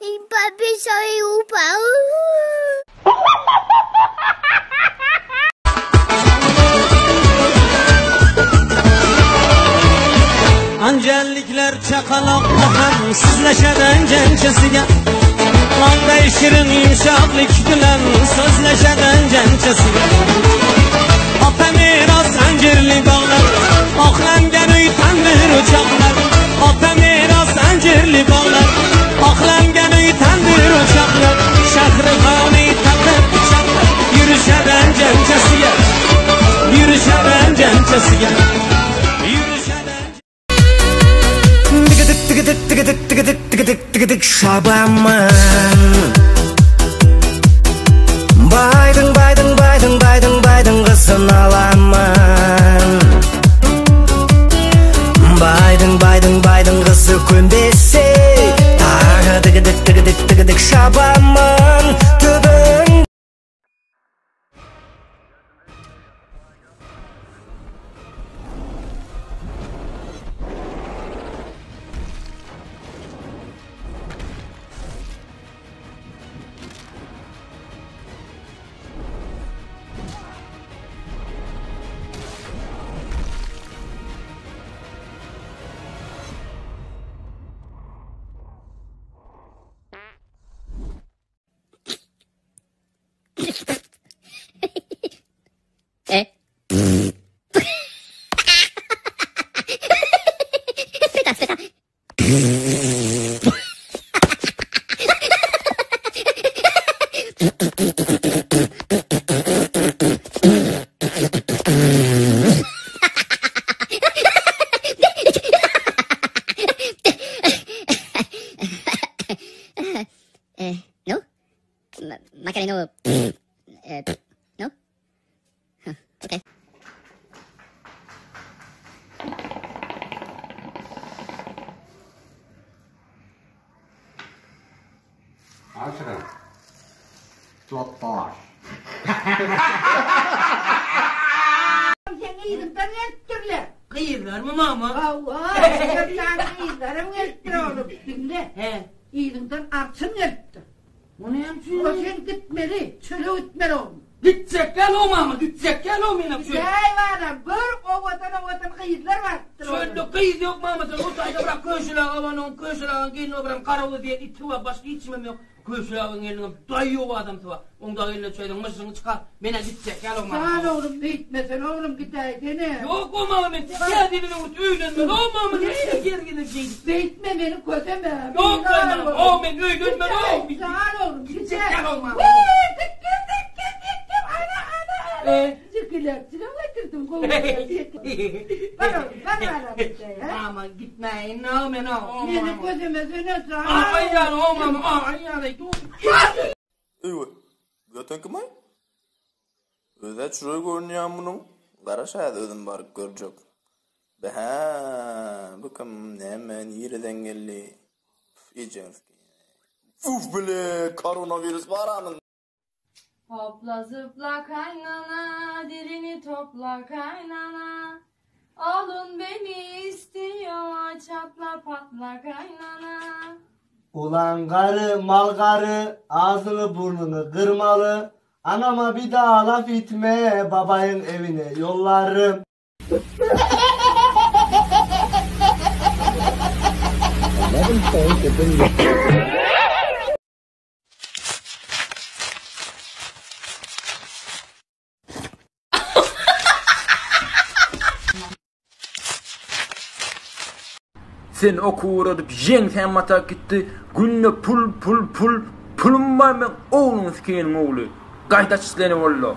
Papi soy upa. Angellikler çakalakla hem sizleşeden gençesiga Manday şirin yumşaqlik bilan so'zlashadi janchasiga Ota meros anjirli bog'lar Oqlangan uy tandir o'choqlar Ota meros anjirli bog'lar Oqlangan uy tandir o'choqlar Shahri g'ani taqib pichoqlar Yurishadi janchasiga Yurishadi janchasiga Yurishadi Tıkıdık tıkıdık tıkıdık tıkıdık tıkıdık tıkıdık şabaman Байдың байдың байдың байдың байдың қызын аламан Байдың байдың байдың қызы көнбесе Тағы тігідік тігідік тігідік шабамын Түбін Eh? Aspetta, aspetta. Eh, no? Ma, Macarena, eh, no? Huh, okay. عشرة 13 Sen yığından gelipdirler. Gyzlarmy mama? Hawa, sen gyzlarym gelipdir oğlum. Dinle. He. Yığından arçın gelipdir. O näme üçin? O sen gitmeli, çöle gitmeli oğlum. Gitjek gel o mama, gitjek gel o menem şöyle. Gel bana, bir ovadan ovadan gyzlar bardyr oğlum. Şöyle gyz yok mama sen o taýda bırak köşüle alan on köşüle alan gelin o bırak karawy diýen iti bar başga hiç kimem yok. Köşüle alan gelin daýy yok adamsy bar. Onda gelin şöyle myşyňy çykar. Mene gitjek gel o mama. Sen oğlum gitmesen oğlum gideydin. Yok o mama men gel dilini vur öýlenme o mama ne gel gidip şey. Gitme beni közeme. Yok mama o men öýlenme o. Sen oğlum Gitjek gidecek. gel o mama. Dikkim dikkim dikkim ana ana ana. Ee? Çirkiler çirkin getirdim kovuldu. Bak oğlum bak bana bir şey ha. Mama gitmeyin o men o. Beni közemesene sen. Ay yani o mama ay yani. Öýe. Bu ýatan kim-aý? Öz-ä çüre görünýän munuň. Gara şähede özüm baryp görjek. Behä, bu kim, näme, nireden geldi? Püf, ejeňi sikeýin. Uf bile, koronawirus bar-a munda. Hopla zıpla kaynana, dilini topla kaynana. Oğlun beni istiyor, çatla patla kaynana. Ulan karı mal karı ağzını burnunu kırmalı. Anama bir daha laf etme babayın evine yollarım. Sen okuw ugradyp ýeňsäm batak gitdi. Günde pul pul pul pulum bar meň ogluňy sikeniň ogly. Gaýta çisleni boldy.